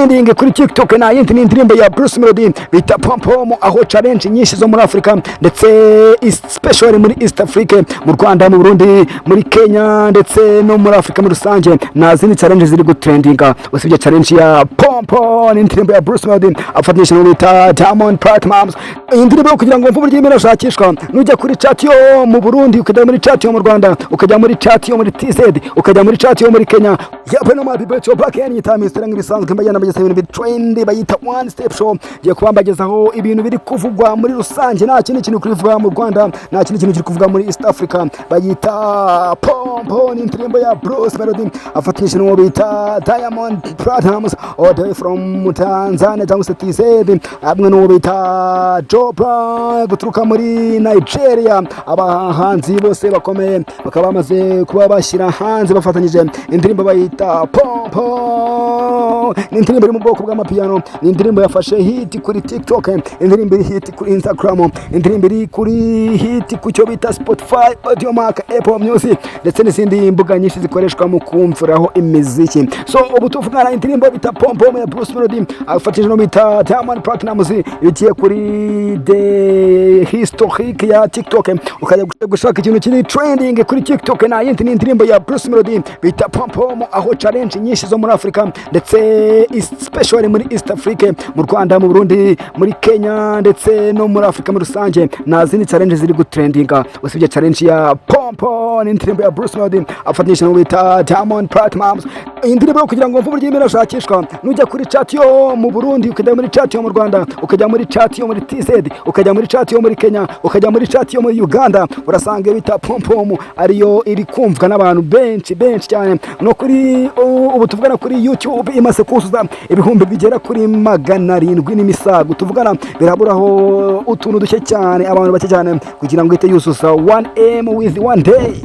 Trending kuri TikTok nta yindi, ni indirimbo ya Bruce Melody bita Pom Pom, aho challenge nyinshi zo muri Afrika, ndetse especially muri East Africa, mu Rwanda, mu Burundi, muri Kenya, ndetse no muri Afrika muri rusange, nta zindi challenge ziri gutrendinga usibye challenge ya Pom Pom, indirimbo ya Bruce Melody afatanyije n'uwo bita Diamond Platnumz. Iyi ndirimbo, kugira ngo mvuge uburyo irimo irashakishwa, nujya kuri chart yo mu Burundi, ukajya muri chart yo mu Rwanda, ukajya muri chart yo muri TZ, ukajya muri chart yo muri Kenya. Yape no my people, back in time Mr. Nk'ibisanzwe mbajyana mbageza ibintu bitrend bayita One Step Show. Ngiye kuba mbagezaho ibintu biri kuvugwa muri rusange. Nta kindi kintu kuri kuvugwa mu Rwanda, nta kindi kintu kiri kuvugwa muri East Africa, bayita Pom Pom, indirimbo ya Bruce Melody afatanyije n'uwo bita Diamond Platnumz all the way from Tanzania cyangwa se TZ, hamwe n'uwo bita Joe Brown guturuka muri Nigeria. Abahanzi bose bakomeye bakaba bamaze kuba bashyira hanze bafatanyije indirimbo bayita Pom Pom. Ni indirimbo iri mu bwoko bw'amapiyano, ni indirimbo yafashe hit kuri TikTok, indirimbo iri hit kuri Instagram, indirimbo iri kuri hit ku cyo bita Spotify, Audiomack, Apple Music, ndetse n'izindi mbuga nyinshi zikoreshwa mu kumviraho imiziki. So ubu tuvugana, indirimbo bita Pom Pom ya Bruce Melody afatanyije no bita Diamond Platnumz, igiye kuri the historique ya TikTok, ukajya gushaka ikintu kiri trending kuri TikTok, nta yindi, ni indirimbo ya Bruce Melody bita Pom Pom, aho challenge nyinshi zo muri Afrika, ndetse especially muri East Africa, mu Rwanda, mu Burundi, muri Kenya, ndetse no muri Afrika muri rusange, nta zindi challenge ziri gutrendinga usibye challenge ya Pom Pom, indirimbo ya Bruce Melody afatanyije n'uwo bita Diamond Platnumz. Iyi ndirimbo, kugira ngo mvuge uburyo irimo irashakishwa, nujya kuri chart yo mu Burundi, ukajya muri chart yo mu Rwanda, ukajya muri chart yo muri TZ, ukajya muri chart yo muri Kenya, ukajya muri chart yo muri Uganda, urasanga iyo bita Pom Pom ariyo iri kumvwa n'abantu benshi benshi cyane. No kuri ubu tuvugana, kuri YouTube imaze kuzuza ibihumbi bigera kuri 700 n'imisago. Tuvugana biraburaho utuntu duke cyane, abantu bake cyane, kugira ngo ihite yuzuza 1M with one day.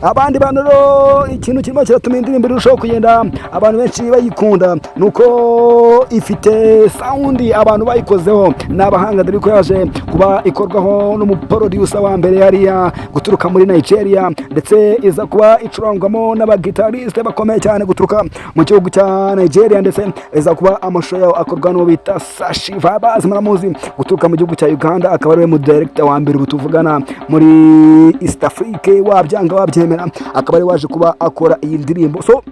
Abandi bantu rero, ikintu kirimo kiratuma indirimbo irushaho kugenda abantu benshi bayikunda ni uko ifite sound, abantu bayikozeho ni abahanga, dore ko yaje kuba ikorwaho n'umuproducer wa mbere hariya guturuka muri Nigeria, ndetse iza kuba icurangwamo n'abagitariste bakomeye cyane guturuka mu gihugu cya Nigeria, ndetse iza kuba amashusho yayo akorwa n'uwo bita Sashi Vibes, muramuzi, guturuka mu gihugu cya Uganda, akaba ariwe mu director wa mbere ubu tuvugana muri East Africa, wabyanga wabyemera, akaba ari waje kuba akora iyi ndirimbo. So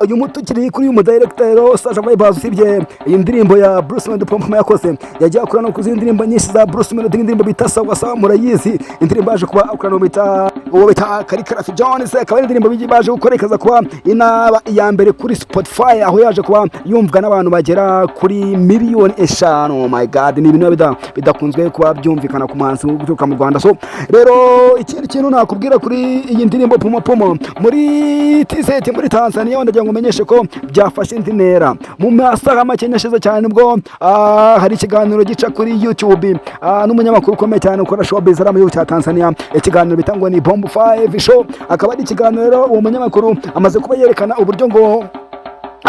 uyu muto ukiri kuri uyu mudirector rero Sasha Vibes, usibye iyi ndirimbo ya Bruce Melody Pom Pom yakoze, yagiye akora no ku zindi ndirimbo nyinshi za Bruce Melody, indirimbo bita Sawa Sawa murayizi, indirimbo yaje kuba akora no bita uwo bita Khaligraph Jones, akaba ari indirimbo baje gukora ikaza kuba inaba iya mbere kuri Spotify, aho yaje kuba yumvwa n'abantu bagera kuri miliyoni 5. Oh my God, ni ibintu bidakunzwe kuba byumvikana ku muhanzi uturuka mu Rwanda. So rero ikindi kintu nakubwira kuri iyi ndirimbo Pom Pom, muri TZ, muri Tanzania, ndagira ngo umenyeshe ko byafashe indi ntera. Mu masaha make ashize cyane nibwo hari ikiganiro gica kuri YouTube n'umunyamakuru ukomeye cyane ukora showbiz ari mu gihugu cya Tanzania, ikiganiro bitangwa ni Bomb 5 Show. Akaba ari ikiganiro rero uwo munyamakuru amaze kuba yerekana uburyo ngo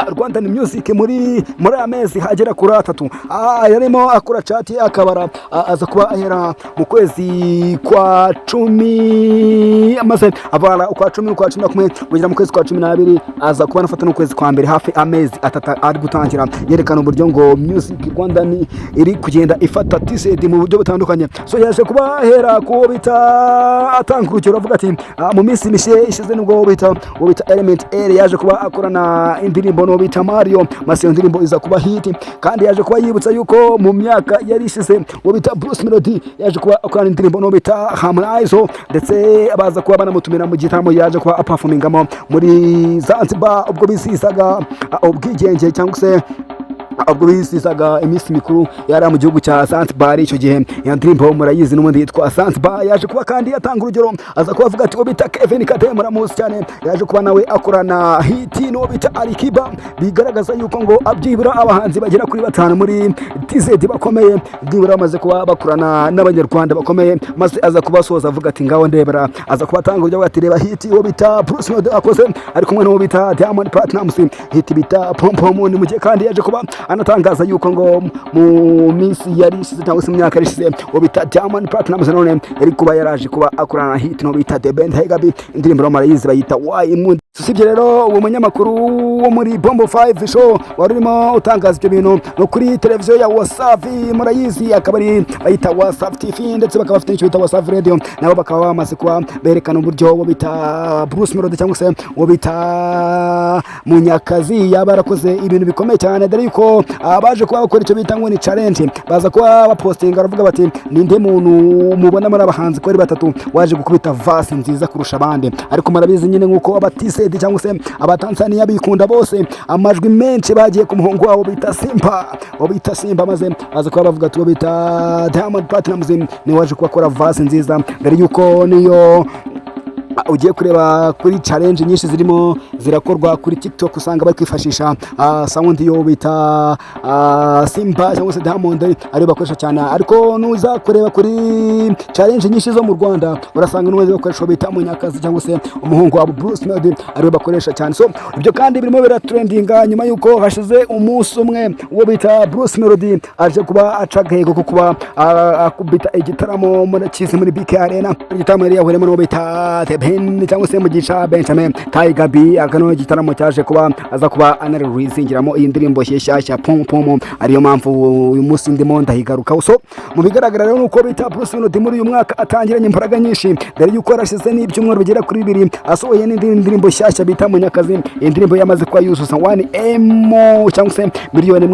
Rwandan Music muri aya mezi agera kuri 3 yarimo akora chart, akabara aza kuba ahera mu kwezi kwa 10, amaze avana ukwa 10, ukwa 11, kugera mu kwezi kwa 12, aza kuba anafata n'ukwezi kwa mbere, hafi amezi 3 ari gutangira yerekana uburyo ngo music Rwanda ni iri kugenda ifata TZ mu buryo butandukanye. So yaje kuba ahera ku bita atanga urugero, avuga ati mu minsi mishya ishize nibwo uwo bita Element Eleeeh yaje kuba akorana indirimbo n'uwo bita Mario, maze iyo ndirimbo iza kuba hit. Kandi yaje kuba yibutsa yuko mu myaka yari ishize uwo bita Bruce Melody yaje kuba akorana indirimbo n'uwo bita Harmonize, ndetse baza kuba banamutumira mu gitaramo yaje kuba aperformingamo muri Zanzibar ubwo bizihizaga ubwigenge, cyangwa se ubwo bizihizaga iminsi mikuru yari mu gihugu cya Zanzibar icyo gihe. Iyo ndirimbo murayizi n'ubundi yitwa Zanzibar. Yaje kuba kandi atanga urugero, aza kuba avuga ati uwo bita Kevin Kade muramuzi cyane, yaje kuba nawe akorana hit n'uwo bita Alikiba, bigaragaza yuko ngo byibura abahanzi bagera kuri batanu muri TZ bakomeye byibura bamaze kuba bakorana n'abanyarwanda bakomeye. Maze aza kubasoza avuga ati ngaho ndebera, aza kuba atanga urugero ati reba hit uwo bita Bruce Melody akoze ari kumwe n'uwo bita Diamond Platnumz, hit bita Pom Pom. Ni mu gihe kandi yaje kuba anatangaza yuko ngo mu minsi yari ishize, cyangwa se mu myaka yari ishize, uwo bita Diamond Platnumz none yari kuba yaraje kuba akorana na hit n'uwo bita The Ben Gabi, indirimbo murayizi bayita Why. Usibye rero uwo munyamakuru wo muri Bombo 5 Show wari urimo utangaza ibyo bintu, no kuri televiziyo ya Wasafi, murayizi, akaba ari bayita Wasafi TV, ndetse bakaba bafite n'icyo bita Wasafi Radio, nabo bakaba bamaze kuba berekana uburyo uwo bita Bruce Melody cyangwa se uwo bita Munyakazi yaba yarakoze ibintu bikomeye cyane, dore yuko abaje kuba bakora icyo bita ngo ni challenge, baza kuba bapostinga baravuga bati: "Ninde muntu mubona muri abahanzi ko ari batatu waje gukubita verse nziza kurusha abandi?" Ariko murabizi nyine, nk'uko aba TZ cyangwa se Abatanzania bikunda bose, amajwi menshi bagiye ku muhungu wabo bita Simba, uwo bita Simba, maze baza kuba bavuga ati uwo bita Diamond Platnumz niwe waje kuba akora verse nziza, mbere yuko niyo ugiye kureba kuri challenge nyinshi zirimo zirakorwa kuri TikTok, usanga bari kwifashisha sound yo bita Simba cyangwa se Diamond, ariyo bakoresha cyane. Ariko nuza kureba kuri challenge nyinshi zo mu Rwanda, urasanga n'ubundi bakoresha uwo bita Munyakazi cyangwa se umuhungu wabo Bruce Melody, ariwe bakoresha cyane. So ibyo kandi birimo biratrendinga nyuma yuko hashize umunsi umwe uwo bita Bruce Melody aje kuba aca agahigo ko kuba akubita igitaramo muri kizi muri BK Arena, igitaramo yari yahuriyemo n'uwo bita The Ben cyangwa se Mugisha Benjamin Tiger B. Akano igitaramo cyaje kuba aza kuba anareleasingiramo iyi ndirimbo nshyashya Pom Pom, ariyo mpamvu uyu munsi ndimo ndahigarukaho. So mu bigaragara rero nuko bita Bruce Melody muri uyu mwaka atangiranye imbaraga nyinshi, dore yuko yarashize n'ibyumweru bigera kuri 2 asohoye n'indi ndirimbo nshyashya bita Munyakazi. Iyi ndirimbo yamaze kuba yuzuza 1M cyangwa se 1 miliyoni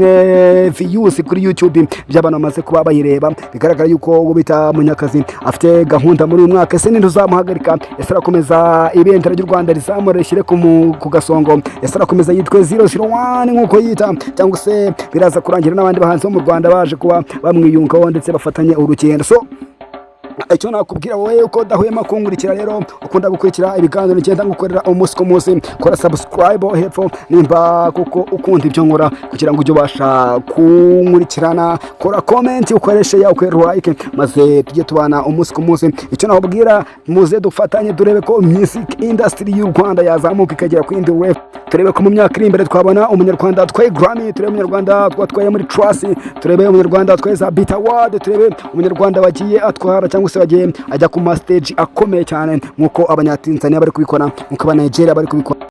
views kuri YouTube by'abantu bamaze kuba bayireba. Bigaragara yuko uwo bita Munyakazi afite gahunda muri uyu mwaka. Ese ninde uzamuhagarika? Ese arakomeza ibendera ry'u Rwanda rizamura rishyire ku gasongo? Ese arakomeza yitwe 001 nk'uko yita, cyangwa se biraza kurangira n'abandi bahanzi bo mu Rwanda baje kuba bamwiyungaho ndetse bafatanye urugendo? So icyo nakubwira wowe uko udahwema kunkurikira rero, ukunda gukurikira ibiganiro ngenda ngukorera umunsi ku munsi, kora subscribe hepfo nimba kuko ukunda ibyo nkora, kugira ngo ujye ubasha kunkurikirana. Kora comment, ukoreshe ya, ukore like, maze tujye tubana umunsi ku munsi. Icyo nakubwira, muze dufatanye turebe ko music industry y'u Rwanda yazamuka ikagera ku yindi level, turebe ko mu myaka iri imbere twabona umunyarwanda atwaye Grammy, turebe umunyarwanda twatwaye muri Trace, turebe umunyarwanda atwaye za BET Award, turebe umunyarwanda wagiye atwara cyangwa se wagiye ajya ku ma stage akomeye cyane, nk'uko Abanyatanzania bari kubikora, nk'uko Abanigeria bari kubikora.